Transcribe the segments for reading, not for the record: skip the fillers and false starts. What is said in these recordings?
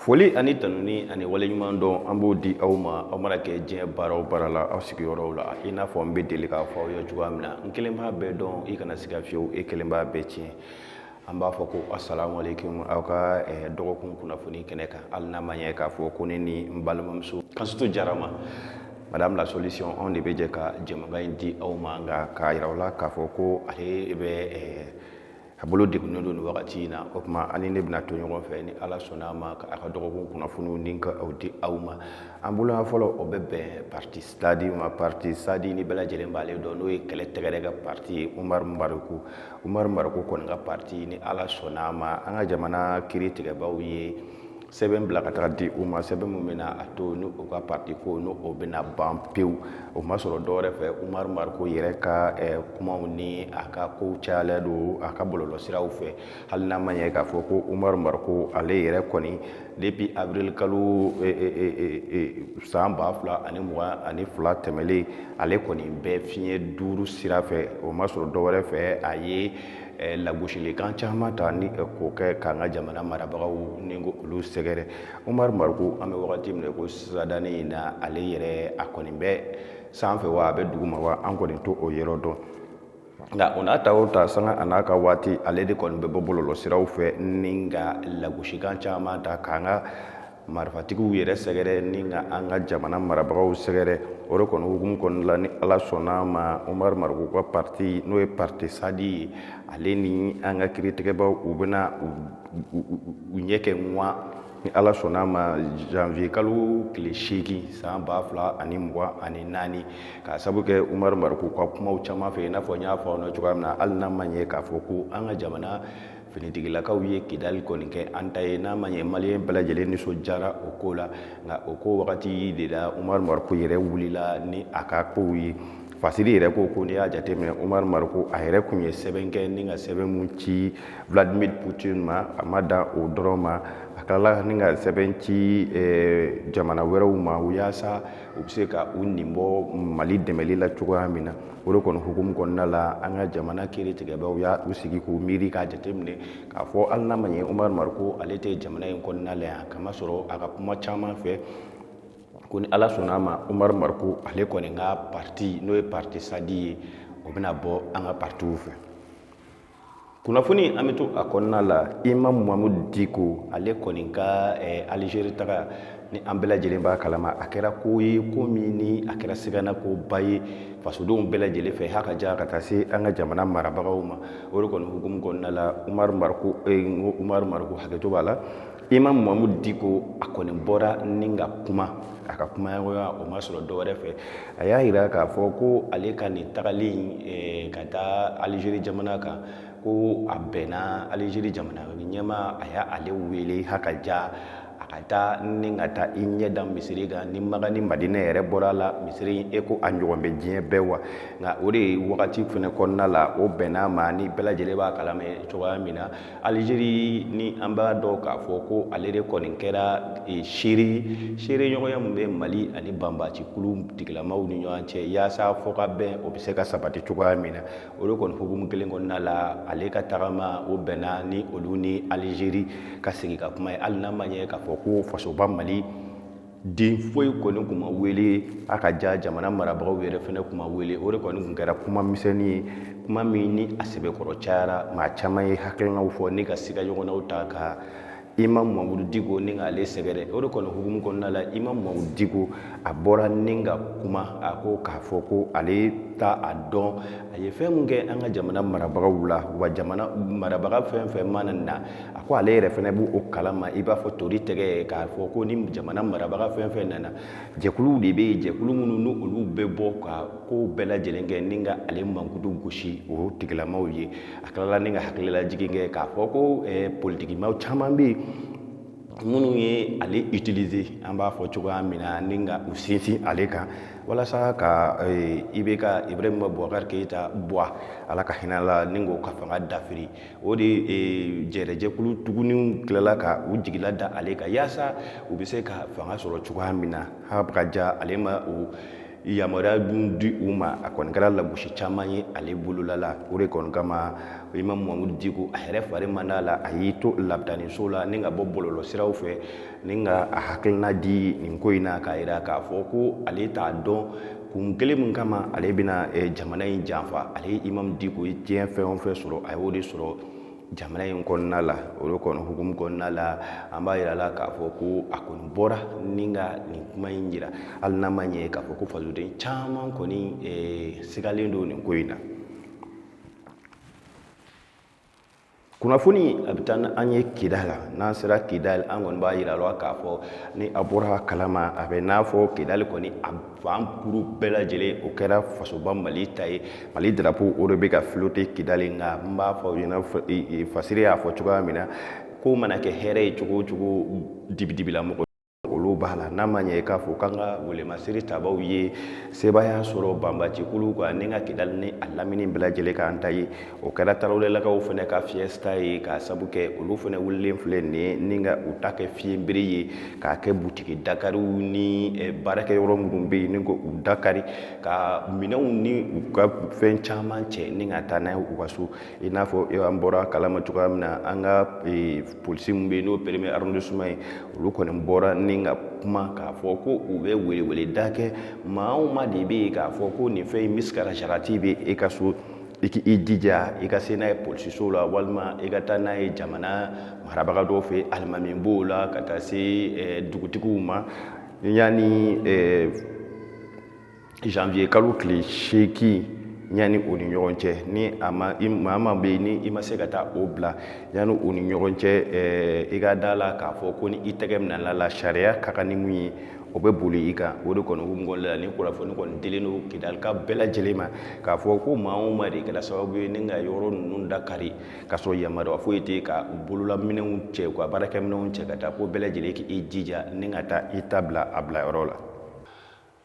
Foli ani tanuni ani waleɲuman dɔn, an b'o di aw ma, aw mana kɛ diɲɛ baara o baara la, aw sigiyɔrɔw la. I n'a fɔ n bɛ deli k'a fɔ aw ye cogoya min na, n kelen b'a bɛɛ dɔn, i kana siga fiyewu, e kelen b'a bɛɛ tiɲɛ. An b'a fɔ ko asalamualeykum aw ka dɔgɔkun kunnafoni kɛnɛ kan. Hali n'a ma ɲɛ k'a fɔ ko ne ni n balimamuso Kansutu Jara ma, Madame la Solution, anw de bɛ jɛ ka jɛmukan in di aw ma. Nka k'a yira aw la k'a fɔ ko ale bɛ a bolo degunnen don nin wagati in na. O tuma ani ne bɛna to ɲɔgɔn fɛ ni Ala sɔnna a ma, ka a ka dɔgɔkun kunnafoniw ni ka aw di aw ma. An bolo fɔlɔ, o bɛ bɛn parti Sadi ma. Parti Sadi ni bɛɛ lajɛlen b'ale dɔn, n'o ye kɛlɛ tɛgɛrɛ ka parti ye, Umaru Mariko. Umaru Mariko kɔni ka parti, ni Ala sɔnna a ma, an ka jamana kiiri tigɛbaw ye sɛbɛn bila ka taga di u ma, sɛbɛn min bɛna a to ni u ka parti ko ni o bɛna ban pewu. O ma sɔrɔ dɔwɛrɛ fɛ, Umaru Mariko yɛrɛ ka kumaw ni a ka kow cayalen don a ka bɔlɔlɔsiraw fɛ. Hali n'a ma ɲɛ k'a fɔ ko Umaru Mariko ale yɛrɛ kɔni, depuis avril kalo san 2022 tɛmɛlen, ale kɔni bɛ fiɲɛ duuru sira fɛ. O ma sɔrɔ dɔwɛrɛ fɛ, a ye lagosilikan caman ta ni k'o kɛ k'an ka jamana marabagaw ni ko olu sɛgɛrɛ. Umaru Mariko, an bɛ wagati min na ko sisan danni in na, ale yɛrɛ a kɔni bɛ sanfɛ wa a bɛ duguma wa, an kɔni t'o yɔrɔ dɔn. Nka o n'a ta o ta, sanga a n'a ka waati, ale de kɔni bɛ bɔ bɔlɔlɔsiraw fɛ ni ka lagosikan caman ta k'an ka marifatigiw yɛrɛ sɛgɛrɛ ni ka an ka jamana marabagaw sɛgɛrɛ. O de kɔni hukumu kɔnɔna la, ni Ala sɔnna a ma, Umaru Mariko ka parti, n'o ye parti Sadi ye, ale ni an ka kiiritigɛbaw, u bɛna u ɲɛ kɛ ŋwa ni Ala sɔnna a ma, janvier kalo tile 8 san 2024, k'a sabu kɛ Umaru Mariko ka kumaw caman fɛ. I n'a fɔ n y'a fɔ aw ɲɛna cogoya min na, hali n'a ma ɲɛ k'a fɔ ko an ka jamana finitigilakaw ye Kidali kɔni kɛ an ta ye, n'a ma ɲɛ maliyɛn bɛɛ lajɛlen nisɔndiyara o ko la. Nka o ko wagati de la, Umaru Mariko yɛrɛ wulila ni a ka kow ye. Fasiri yɛrɛ ko ko n'i y'a jateminɛ, Umaru Mariko a yɛrɛ kun ye sɛbɛn kɛ ni ka sɛbɛn mun ci Vladimir Poutine ma. A ma dan o dɔrɔn ma, a tilala ni ka sɛbɛn ci jamana wɛrɛw ma, yaasa u bɛ se ka u nin bɔ Mali dɛmɛli la cogoya min na. O de kɔni hukumu kɔnɔna la, an ka jamana kiiri tigɛbaaw y'a u sigi k'u miiri k'a jateminɛ k'a fɔ hali n'a ma ɲɛ Umaru Mariko ale tɛ jamana in kɔnɔna la yan, kamasɔrɔ a ka kuma caman fɛ ko ni Ala sɔnna a ma, Umaru Mariko ale kɔni ka parti, n'o ye parti Sadi ye, o bɛna bɔ an ka partiw fɛ. Kunnafoni, an bɛ to a kɔnɔna la. Imam Mahmoud Dicko ale kɔni ka Algérie taga, ni an bɛɛ lajɛlen b'a kalama, a kɛra ko ye, ko min ni a kɛra sigana koba ye fasodenw bɛɛ lajɛlen fɛ, ha ka ja ka taa se an ka jamana marabagaw ma. O de kɔni hukumu kɔnɔna la, Umaru Mariko, Umaru Mariko, hakɛto b'a la, Imam Mahmoud Dicko a kɔni bɔra ni ka kuma. A ka kumaɲɔgɔnya, o ma sɔrɔ dɔwɛrɛ fɛ, a y'a yira k'a fɔ ko ale ka nin tagali ka taa Algérie jamana kan, ko a bɛnna Algérie jamana ɲɛmaa, a y'ale wele ha ka ja a ka taa ni ka taa i ɲɛ da misiri kan. Ni Maka ni Madinɛ yɛrɛ bɔra la, misiri e ko a ɲɔgɔn bɛ diɲɛ bɛɛ wa. Nka o de ye wagati fɛnɛ kɔnɔna la, o bɛnna ma ni bɛɛ lajɛlen b'a kalama cogoya min na, Algérie ni an b'a dɔn k'a fɔ ko ale de kɔni kɛra seere, seereɲɔgɔnya min bɛ Mali ani banbacikulu tigilamaw ni ɲɔgɔn cɛ, yaasa fɔ ka bɛn o bɛ se ka sabati cogoya min na. O de kɔni hukumu kelen kɔnɔna la, ale ka tagama, o bɛnna ni olu ni Algérie ka sigi ka kuma ye. Hali n'a ma ɲɛ k'a fɔ ko fasoba Mali den foyi kɔni kun ma wele, a ka ja jamana marabagaw yɛrɛ fɛnɛ kun ma wele, o de kɔni kun kɛra kuma misɛnnin ye, kuma min ni a sɛbɛkɔrɔ cayara. Maa caman ye hakilinaw fɔ ni ka siga ɲɔgɔnnaw ta ka Imam Mahmoud Dicko ni k'ale sɛgɛrɛ. O de kɔni hukumu kɔnɔna la, Imam Mahmoud Dicko a bɔra ni ka kuma. A ko k'a fɔ ko ale ta a dɔn a ye fɛn min kɛ an ka jamana marabagaw la, wa jamana marabaga fɛn fɛn mana na, a ko ale yɛrɛ fɛnɛ b'o kalama i b'a fɔ tori tɛgɛ, k'a fɔ ko ni jamana marabaga fɛn fɛn nana, jɛkuluw de bɛ yen, jɛkulu minnu ni olu bɛ bɔ ka kow bɛɛ lajɛlen kɛ ni ka ale mankutu gosi o tigilamaw ye. A tilala ni ka hakililajigin kɛ k'a fɔ ko politikimaw caman bɛ yen minnu ye ale utiliser, an b'a fɔ cogoya min na, ni ka u sinsin ale kan walasa ka IBK, Ibrahima Boubacar Keïta bɔ, Ala ka hinɛ la, ni k'o ka fanga dafiri. O de jɛrɛjɛkulu tuguni tilala ka u jigila da ale kan yaasa u bɛ se ka fanga sɔrɔ cogoya min na. Ha ka ja ale ma o yamaruya dun di u ma, a kɔni kɛra lagosi caman ye ale bolola la. O de kɔni kama Imam Mamudu Diko a yɛrɛ fari man d'a la, a y'i to labitaniso la ni ka bɔ bɔlɔlɔsiraw fɛ ni ka a hakilina di nin ko in na, k'a yira k'a fɔ ko ale t'a dɔn kun kelen min kama ale bɛna jamana in janfa. Ale ye Imam Diko ye diɲɛ fɛn o fɛn sɔrɔ, a y'o de sɔrɔ jamana in kɔnɔna la. O de kɔni hukumu kɔnɔna la, an b'a yira la k'a fɔ ko a kɔni bɔra ni ka nin kuma in yira, hali n'a ma ɲɛ k'a fɔ ko fasoden caman kɔni sigalen don nin ko in na. Kunnafoni a bɛ taa an ye Kidal la. N'an sera Kidal, an kɔni b'a yira la k'a fɔ ni a bɔra kalama, a bɛ n'a fɔ Kidal kɔni a fan kuru bɛɛ lajɛlen o kɛra fasoba Mali ta ye. Mali drapeau o de bɛ ka flotter Kidal. Nka n b'a fɔ aw ɲɛna, Fasiri y'a fɔ cogoya min na, ko mana kɛ hɛrɛ ye cogo o cogo, dibidibila mɔgɔ olu b'a la. N'a ma ɲɛ k'a fɔ k'an ka welemasiri tabaw ye sebaaya sɔrɔ banbacikulu kan ni ka Kidali ni a lamini bɛɛ lajɛlen k'an ta ye, o kɛra Tarawelelakaw fana ka fiesta ye, k'a sabu kɛ olu fana wulilen filɛ nin ye ni ka u ta kɛ fiyenbere ye, k'a kɛ butigi dakariw ni baarakɛyɔrɔ minnu bɛ yen ni k'u dakari, ka minɛnw ni u ka fɛn caman cɛ ni ka taa n'a ye u ka so. I n'a fɔ an bɔra kalama cogoya min na, an ka polisi min bɛ yen n'o premier arrondissement ye, olu kɔni bɔra ni ka kuma k'a fɔ ko u bɛ weleweleda kɛ maa o maa de bɛ yen k'a fɔ ko nin fɛn in misikala jarati bɛ e ka so, i k'i jija i ka se n'a ye polisiso la, walima i ka taa n'a ye jamana marabaga dɔw fɛ, alimami b'o la, ka taa se dugutigiw ma yanni janvier kalo tile 8, yanni o ni ɲɔgɔn cɛ. Ni a ma maa maa bɛ yen ni i ma se ka taa o bila yanni o ni ɲɔgɔn cɛ, i ka da la k'a fɔ ko ni i tɛgɛ minɛla la, sariya ka kan ni mun ye, o bɛ boli i kan. O de kɔni hukumu kɔnɔna la, ni kunnafoni kɔni dilen don Kidalika bɛɛ lajɛlen ma k'a fɔ ko maa o maa de kɛra sababu ye ni ka yɔrɔ ninnu dakari k'a sɔrɔ yamaruya foyi tɛ, ka bololaminɛnw cɛ, u ka baarakɛminɛnw cɛ ka taa, ko bɛɛ lajɛlen k'i jija ni ka taa i ta bila a bilayɔrɔ la.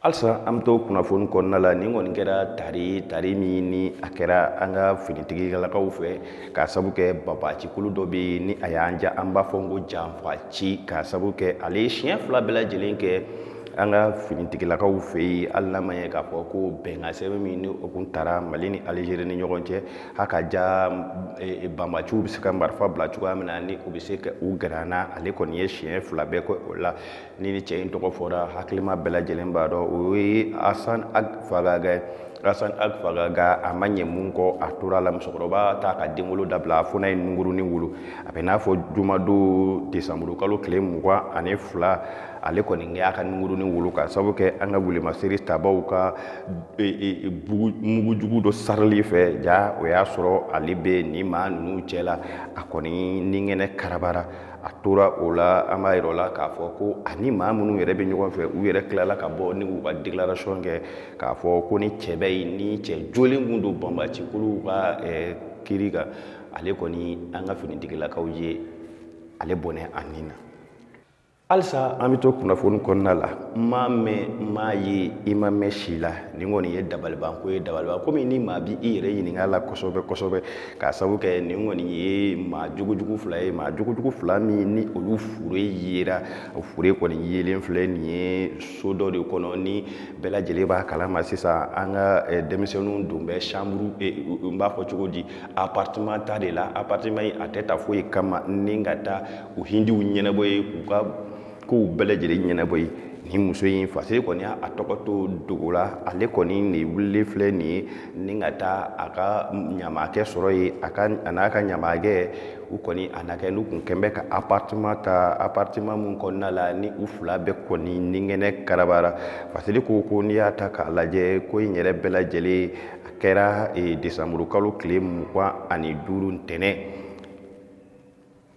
Halisa an bɛ to kunnafoni kɔnɔna la. Nin kɔni kɛra tari ye, tari min ni a kɛra an ka finitigilakaw fɛ, k'a sabu kɛ babacikulu dɔ bɛ yen ni a y'an ja, an b'a fɔ ko janfaci, k'a sabu kɛ ale ye siɲɛ 2 bɛɛ lajɛlen kɛ an ka finitigilakaw fɛ yen. Hali n'a ma ɲɛ k'a fɔ ko bɛnkan sɛbɛn min ni o kun tara Mali ni Alizeri ni ɲɔgɔn cɛ, ha ka ja banbaciw bɛ se ka marifa bila cogoya min na, ni u bɛ se ka u gɛrɛ an na, ale kɔni ye siɲɛ 2 bɛɛ kɛ o la. Ni ni cɛ in tɔgɔ fɔra, hakilima bɛɛ lajɛlen b'a dɔn o ye Asan Ag Fagaga ye. Asan Ag Fagaga, a ma ɲɛ mun kɔ, a tora la musokɔrɔba t'a ka denwolo dabila fo n'a ye nungurunin wolo. A bɛ n'a fɔ jumadon desanburu kalo tile 22, ale kɔni y'a ka nungurunin wolo, k'a sababu kɛ an ka welemasiri tabaw ka mugujugu dɔ sarili fɛ. Ja o y'a sɔrɔ ale bɛ nin maa ninnu cɛ la, a kɔni ni ŋɛnɛ karabara, a tora o la. An b'a yira o la k'a fɔ ko ani maa minnu yɛrɛ bɛ ɲɔgɔn fɛ, u yɛrɛ tilala ka bɔ ni k'u ka déclaration kɛ k'a fɔ ko ni cɛbɛ in ni cɛ jolen kun don banbacikuluw ka kiri kan, ale kɔni an ka finitigilakaw ye ale bɔnɛ a ni na. Halisa an bɛ to kunnafoni kɔnɔna la. N m'a mɛn, n m'a ye, i ma mɛn si la. Nin kɔni ye dabalibanko ye, dabaliban komi ni maa b'i yɛrɛ ɲininka la kosɛbɛ kosɛbɛ, k'a sabu kɛ nin kɔni ye maa jugujugu 2 ye, maa jugujugu 2 min ni olu fure yera. O fure kɔni yelen filɛ nin ye so dɔ de kɔnɔ, ni bɛɛ lajɛlen b'a kalama sisan. An ka denmisɛnninw don bɛ chambre, n b'a fɔ cogo di, appartement ta de la. Appartement in a tɛ ta foyi kama ni ka taa u hindiw ɲɛnabɔ ye, k'u ka kow bɛɛ lajɛlen ɲɛnabɔ ye. Nin muso in Fasiri kɔni y'a tɔgɔ to dogo la. Ale kɔni de wulilen filɛ nin ye ni ka taa a ka ɲamakɛ sɔrɔ yen. A ka a n'a ka ɲamakɛ, u kɔni a na kɛ n'u kun kɛn bɛ ka appartement ta, appartement mun kɔnɔna la ni u 2 bɛɛ kɔni ni ŋɛnɛ karabara. Fasiri ko ko n'i y'a ta k'a lajɛ, ko in yɛrɛ bɛɛ lajɛlen a kɛra desanburu kalo tile 25 ntɛnɛn.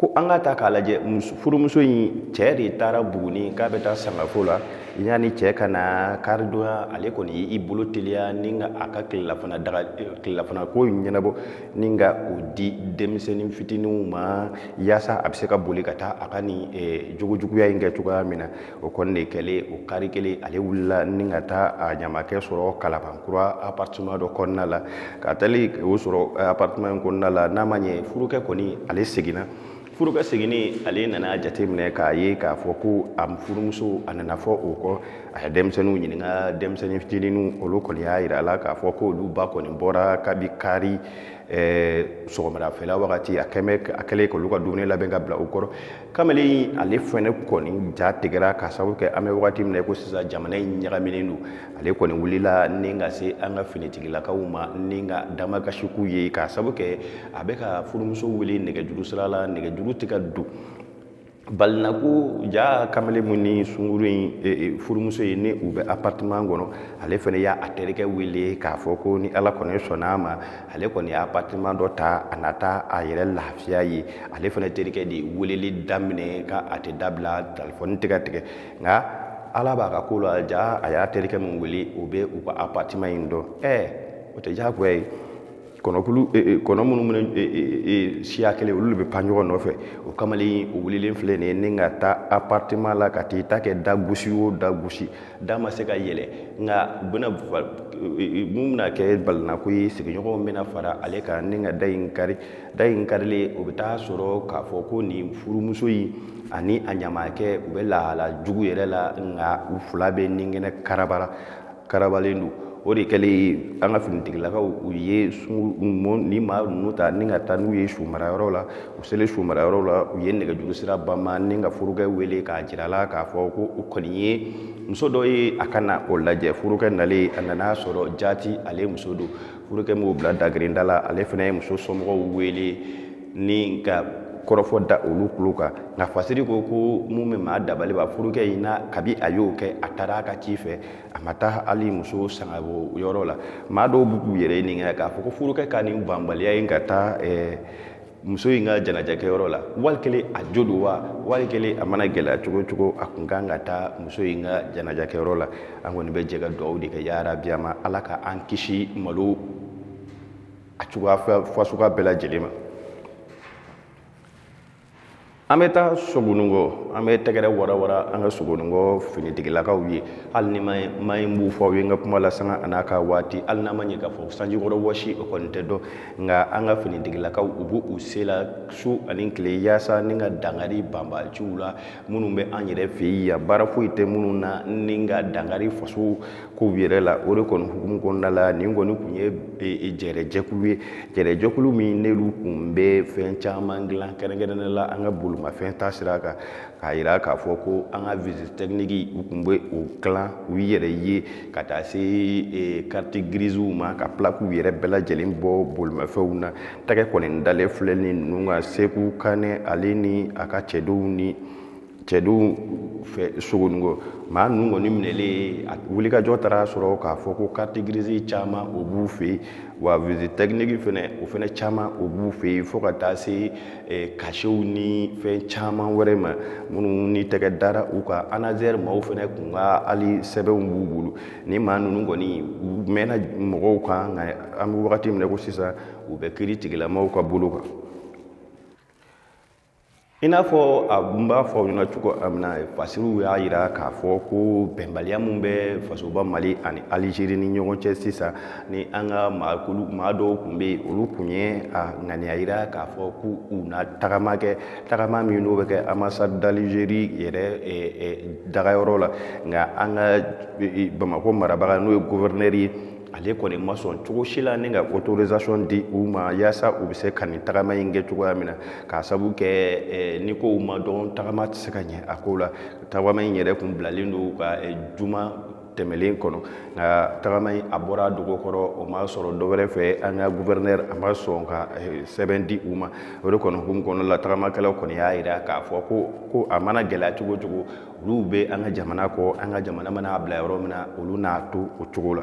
Ko an ka ta k'a lajɛ, furumuso in cɛ de taara Buguni k'a bɛ taa sangafo la. Yanni cɛ ka na karidonya, ale kɔni y'i bolo teliya ni ka a ka tilelafana daga, tilelafana ko in ɲɛnabɔ ni ka o di denmisɛnnin fitininw ma, yaasa a bɛ se ka boli ka taa a ka nin jogojuguya in kɛ cogoya min na. O kɔni de kɛlen, o kari kelen ale wulila ni ka taa a ɲamakɛ sɔrɔ Kalabankura appartement dɔ kɔnɔna la. Ka taali o sɔrɔ appartement in kɔnɔna la, n'a ma ɲɛ furukɛ kɔni ale seginna. Furukɛ seginnen, ale nana jateminɛ k'a ye k'a fɔ ko a furumuso a nana fɔ o kɔ. A ye denmisɛnninw ɲininka, denmisɛnnin fitininw olu kɔni y'a yira a la k'a fɔ ko olu ba kɔni bɔra kabi kari sɔgɔmadafɛla wagati, a kɛlen k'olu ka dumuni labɛn ka bila u kɔrɔ. Kamalen ale fɛnɛ kɔni ja tigɛra k'a sababu kɛ an bɛ wagati min na ko sisan jamana in ɲagaminen don. Ale kɔni wulila ni ka se an ka finitigilakaw ma ni ka damakasi k'u ye, k'a sababu kɛ a bɛ ka furumuso wele nɛgɛjuru sira la, nɛgɛjuru tɛ ka don. Balinaku ja kamalen mun ni sunguru in furumuso ye ni u bɛ appartement kɔnɔ, ale fana y'a terikɛ wele k'a fɔ ko ni Ala kɔni sɔnna a ma, ale kɔni ye appartement dɔ ta, a na taa a yɛrɛ lafiya ye. Ale fana terikɛ de ye weleli daminɛ ka a tɛ dabila, telefɔni tɛ ka tigɛ. Nka Ala b'a ka ko la, ja a y'a terikɛ min wele, o bɛ u ka appartement in dɔn. O tɛ diyagoya ye. Kɔnɔkulu kɔnɔ minnu bɛ siya kelen, olu de bɛ pan ɲɔgɔn nɔfɛ. O kamalen o wulilen filɛ nin ye ni ka taa appartement la ka t'i ta kɛ da gosi o da gosi, da ma se ka yɛlɛ. Nka u bɛna mun bɛna kɛ balinako ye, sigiɲɔgɔnw bɛna fara ale kan ni ka da in kari. Da in karilen, o bɛ taa sɔrɔ k'a fɔ ko nin furumuso in ani a ɲamakɛ u bɛ lahala jugu yɛrɛ la, nka u fila bɛ ninkɛnɛ karabalen don. O de kɛlen, an ka finitigilakaw u ye ni maa ninnu ta ni ka taa n'u ye su marayɔrɔ la. U selen su marayɔrɔ la, u ye nɛgɛjuru sira banba ni ka furukɛ wele k'a jira la k'a fɔ ko o kɔni ye muso dɔ ye, a ka na o lajɛ. Furukɛ nalen, a nana sɔrɔ jaati ale muso don. Furukɛ m'o bila dagirinda la, ale fana ye muso somɔgɔw wele ni ka kɔrɔfɔ da olu tulo kan. Nka fasiri ko ko mun bɛ maa dabali ban, furukɛ in na kabi a y'o kɛ, a taara a ka ci fɛ, a ma taa hali muso sangabɔ yɔrɔ la. Maa dɔw b'u k'u yɛrɛ ɲininka k'a fɔ ko furukɛ ka nin banbaliya in ka taa muso in ka jɛnajɛkɛyɔrɔ la, wali kelen a jo don wa, wali kelen a mana gɛlɛya cogo o cogo, a kun kan ka taa muso in ka jɛnajɛkɛyɔrɔ la. An kɔni bɛ jɛ ka dugawu de kɛ yarabi ma, Ala ka an kisi malo a cogoya fasuguya bɛɛ lajɛlen ma. An bɛ taa Sogonikɔ, an bɛ tɛgɛrɛ warawara an ka Sogonikɔ finitigilakaw ye. Hali ni ma ye b'u fɔ aw ye n ka kuma la sanga a n'a ka waati, hali n'a ma ɲɛ k'a fɔ sanjikɔrɔ wɔsi o kɔni tɛ dɔn, nka an ka finitigilakaw u b'u se la su ani tile yaasa ni ka dankari banbaanciw la minnu bɛ an yɛrɛ fɛ yen yan, baara foyi tɛ minnu na ni ka dankari faso kow yɛrɛ la. O de kɔni hukumu kɔnɔna la, nin kɔni kun ye jɛrɛjɛkulu ye, jɛrɛjɛkulu min n'olu kun bɛ fɛn caman dilan, kɛrɛnkɛrɛnnenya la an ka bolimafɛn ta sira kan, k'a yira k'a fɔ ko an ka visite technique u kun bɛ o dilan u yɛrɛ ye, ka taa se carte grisew ma, ka plaquew yɛrɛ bɛɛ lajɛlen bɔ bolimafɛnw na. Tɛgɛ kɔni dalen filɛ ni ninnu kan, Seku Kanɛ ale ni a ka cɛdenw ni cɛdenw fɛ Sogonikɔ. Maa ninnu kɔni minɛlen, a wulikajɔ taara sɔrɔ k'a fɔ ko carte grise caman o b'u fɛ yen, wa visite technique fɛnɛ o fɛnɛ caman o b'u fɛ yen, fo ka taa se cachetw ni fɛn caman wɛrɛ ma minnu ni tɛgɛ dara u kan. ANASER maaw fɛnɛ kun ka hali sɛbɛnw b'u bolo. Ni maa ninnu kɔni u mɛnna mɔgɔw kan, nka an bɛ wagati min na ko sisan u bɛ kiiri tigilamaaw ka bolo kan. I n'a fɔ a n b'a fɔ aw ɲɛna cogo min na, fasiriw y'a yira k'a fɔ ko bɛnbaliya min bɛ fasoba Mali ani Alizeri ni ɲɔgɔn cɛ sisan, ni an ka maa dɔw kun bɛ yen, olu kun ye a ŋaniya yira k'a fɔ k'u u na tagama kɛ, tagama min n'o bɛ kɛ ambassade d'Algérie yɛrɛ dagayɔrɔ la. Nka an ka Bamakɔ marabaga n'o ye gouverneur ye, ale kɔni ma sɔn cogo si la ni ka autorisation di u ma yaasa u bɛ se ka nin tagama in kɛ cogoya min na, k'a sabu kɛ ni kow ma dɔn, tagama tɛ se ka ɲɛ a ko la. Tagama in yɛrɛ kun bilalen don ka juma tɛmɛlen kɔnɔ, nka tagama in a bɔra dogo kɔrɔ, o ma sɔrɔ dɔ wɛrɛ fɛ, an ka gouverneur a ma sɔn ka sɛbɛn di u ma. O de kɔni hukumu kɔnɔna la, tagamakɛlaw kɔni y'a yira k'a fɔ ko a mana gɛlɛya cogo o cogo, olu bɛ an ka jamana kɔ, an ka jamana mana bila yɔrɔ min na, olu n'a to o cogo la.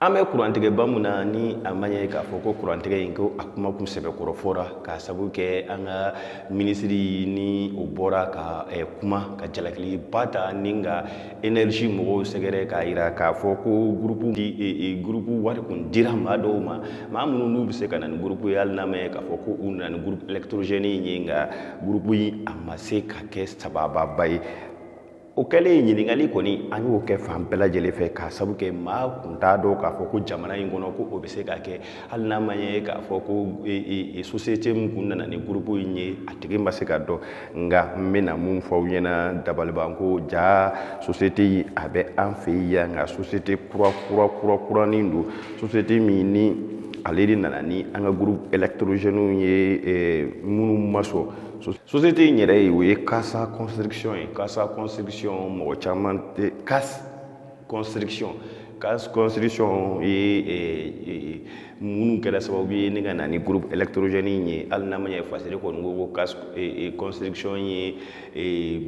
An bɛ kurantigɛba mun na, ni a ma ɲɛ k'a fɔ ko kurantigɛ in ko a kuma kun sɛbɛkɔrɔ fɔra, k'a sabu kɛ an ka minisiri ni o bɔra ka kuma ka jalakiliba ta ni ka énergie mɔgɔw sɛgɛrɛ, k'a yira k'a fɔ ko groupe wari kun dira maa dɔw ma, maa minnu n'u bɛ se ka na ni groupe ye, hali n'a ma ɲɛ k'a fɔ ko u nana ni groupe électrogène in ye, nka groupe in a ma se ka kɛ sabababa ye. O kɛlen ɲininkali kɔni an y'o kɛ fan bɛɛ lajɛlen fɛ k'a sabu kɛ maa kun t'a dɔn k'a fɔ ko jamana in kɔnɔ ko o bɛ se ka kɛ, hali n'a ma ɲɛ k'a fɔ ko société min kun nana ni groupe in ye a tigi ma se ka dɔn. Nka n bɛna mun fɔ aw ɲɛna, dabalibanko ja société in a bɛ an fɛ yan, nka société kura kura kura kuranin don, société min ni ale de nana ni an ka groupe électrogène ye minnu ma sɔn. Société in yɛrɛ ye o ye Kasa Construction ye. Kasa Construction mɔgɔ caman tɛ Kas Construction. Kas Construction ye minnu kɛra sababu ye ne ka na ni groupe électrogène in ye, hali n'a ma ɲɛ Fasiri kɔni ko ko Kas Construction ye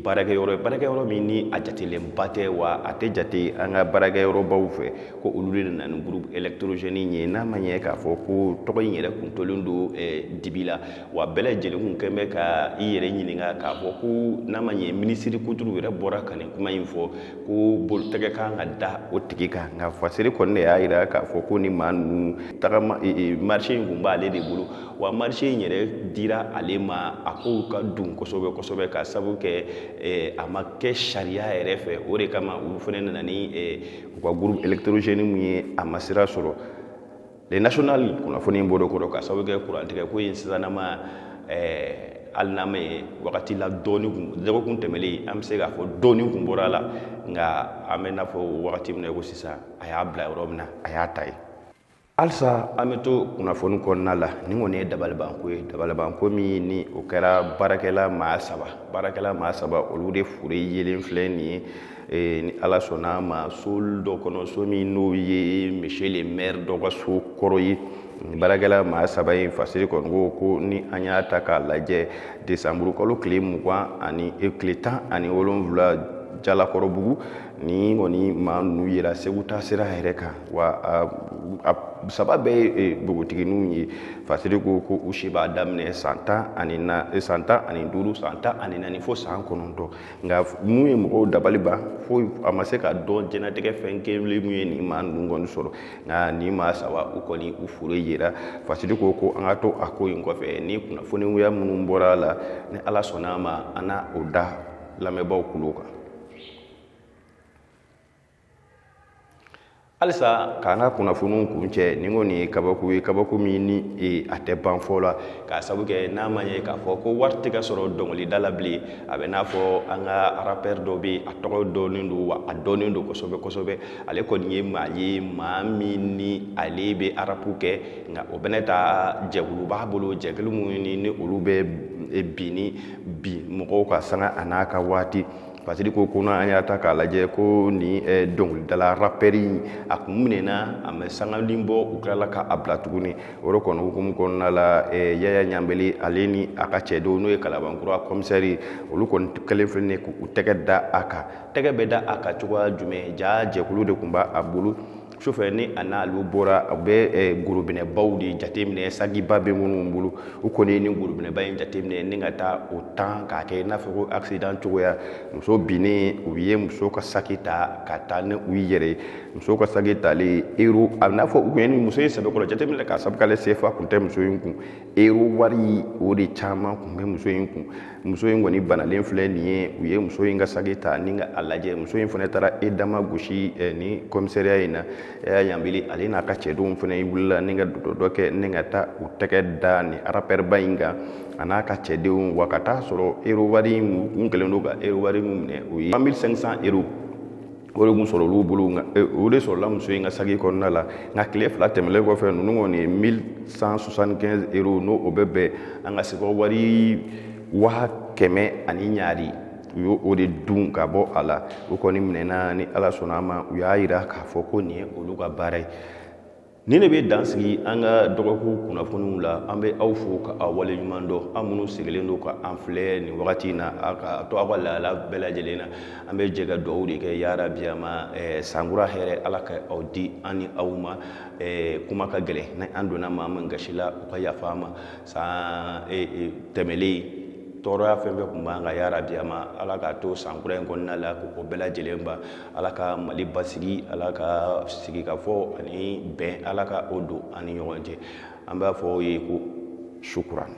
baarakɛyɔrɔ ye, baarakɛyɔrɔ min ni a jatelenba tɛ, wa a tɛ jate an ka baarakɛyɔrɔbaw fɛ, ko olu de nana ni groupe électrogène in ye. N'a ma ɲɛ k'a fɔ ko tɔgɔ in yɛrɛ kun tolen don dibi la, wa bɛɛ lajɛlen kun kɛn bɛ ka i yɛrɛ ɲininka k'a fɔ ko n'a ma ɲɛ minisiri kuturu yɛrɛ bɔra ka nin kuma in fɔ ko tɛgɛ kan ka da o tigi kan. Nka Fasiri kɔni de y'a jira k'a fɔ ko ni maa ninnu tagama marché in kun b'ale de bolo, wa marché in yɛrɛ dira ale ma, a kow ka dun kosɛbɛ kosɛbɛ ka sabu kɛ a ma kɛ sariya yɛrɛ fɛ. O de kama olu fana nana ni u ka groupe électrogène mun ye, a ma sira sɔrɔ. Le National kunnafoni in bɔra o kɔrɔ ka sababu kɛ kurantigɛ ko in sisanama, hali n'a ma ye wagati la dɔɔni kun dɔgɔkun tɛmɛlen, an bɛ se k'a fɔ dɔɔni kun bɔra a la, nka an bɛ n'a fɔ wagati min na ko sisan a y'a bila yɔrɔ min na a y'a ta ye. Halisa an bɛ to kunnafoni kɔnɔna la, nin kɔni ye dabalibanko ye, dabalibanko min ni o kɛra baarakɛla maa saba, baarakɛla maa saba olu de fure yelen filɛ nin ye. Ni Ala sɔnna a ma, so dɔ kɔnɔ, so min n'o ye monsieur le maire dɔ ka so kɔrɔ ye. Baarakɛla maa saba in, Fasiri kɔni ko ko ni an y'a ta k'a lajɛ, desanburu kalo tile 20 ani tile 17 Jalakɔrɔbugu, ni kɔni maa ninnu yera Segu taasira yɛrɛ kan, wa a saba bɛɛ ye npogotigininw ye. Fasiri ko ko u si b'a daminɛ san 15, san 14 fo san 9. Nka mun ye mɔgɔw dabali ban, fo a ma se ka dɔn diɲɛlatigɛ fɛn kelen mun ye nin maa ninnu kɔni sɔrɔ. Nka nin maa saba u kɔni u fure yera. Fasiri ko ko an ka to a ko in kɔfɛ, ni kunnafoniya minnu bɔra a la, ni Ala sɔnna a ma, an na o da lamɛnbaaw kulo kan. Halisa k'an ka kunnafoniw kuncɛ, nin kɔni ye kabako ye, kabako min ni a tɛ ban fɔ la, k'a sabu kɛ n'a ma ɲɛ k'a fɔ ko wari tɛ ka sɔrɔ dɔnkilida la bilen. A bɛ n'a fɔ an ka rappeur dɔ bɛ yen, a tɔgɔ dɔnnen don, wa a dɔnnen don kosɛbɛ kosɛbɛ. Ale kɔni ye maa ye, maa min ni ale bɛ rap kɛ, nka o bɛnɛ ta jɛkulu b'a bolo, jɛkulu min ni olu bɛ bin ni bi mɔgɔw ka sanga a n'a ka waati. Fasiri ko ko n'an y'a ta k'a lajɛ ko ni dɔnkilidala rappeur in a kun minɛna, a ma sanganin bɔ, u tilala ka a bila tuguni. O de kɔni hukumu kɔnɔna la, Yaya Ɲanbele ale ni a ka cɛdenw, n'o ye Kalabankura commissaire, olu kɔni kɛlen filɛ nin ye k'u tɛgɛ da a kan. Tɛgɛ bɛ da a kan cogoya jumɛn? Ja jɛkulu de tun b'a bolo. Sufɛ ni a n'ale bɔra, a bɛ gorobinɛbaw de jateminɛ, sagiba bɛ minnu bolo. U kɔni ye nin gorobinɛba in jateminɛ ni ka taa o tan k'a kɛ i n'a fɔ ko accident cogoya. Muso binnen, u ye muso ka saki ta ka taa ni u yɛrɛ ye. Muso ka saki talen, euro, a bɛ n'a fɔ u kun ye ni muso in sɛbɛkɔrɔ jateminɛ k'a sabu k'ale sefa kun tɛ muso in kun, euro wari o de caman kun bɛ muso in kun. Muso in kɔni banalen filɛ nin ye, u ye muso in ka saki ta ni ka a lajɛ. Muso in fana taara e dama gosi ni commissariat in na. Yaya Ɲanbele ale n'a ka cɛdenw fana wulila ni ka dɔ kɛ ni ka taa u tɛgɛ da ni rappeur ba in kan, a n'a ka cɛdenw, wa ka taa sɔrɔ euro wari in kun kɛlen don ka euro wari min minɛ, o ye 1500 euro. O de kun sɔrɔ olu bolo, nka o de sɔrɔla muso in ka saki kɔnɔna la. Nka tile 2 tɛmɛnen kɔfɛ, ninnu kɔni ye 1175 euro, n'o o bɛ bɛn an ka seko wari 100 ani ɲaari, u y'o o de dun ka bɔ a la. U kɔni minɛna, ni Ala sɔnna a ma, u y'a yira k'a fɔ ko nin ye olu ka baara ye. Nin de bɛ dan sigi an ka dɔgɔkun kunnafoniw la. An bɛ aw fo ka aw waleɲuman dɔn, aw minnu sigilen don ka an filɛ nin wagati in na, aw ka to aw ka lahala bɛɛ lajɛlen na. An bɛ jɛ ka dugawu de kɛ yarabi a ma sankura hɛrɛ Ala ka aw di an ni aw ma. Kuma ka gɛlɛn, ni an donna maa min gasi la, u ka yafa an ma. San tɛmɛlen tɔɔrɔya fɛn fɛn kun b'an kan, yarabi a ma, Ala k'a to sankura in kɔnɔna la k'o bɛɛ lajɛlen ban. Ala ka Mali basigi, Ala ka sigikafɔ ani bɛn, Ala ka o don an ni ɲɔgɔn cɛ. An b'a fɔ aw ye ko sukuran.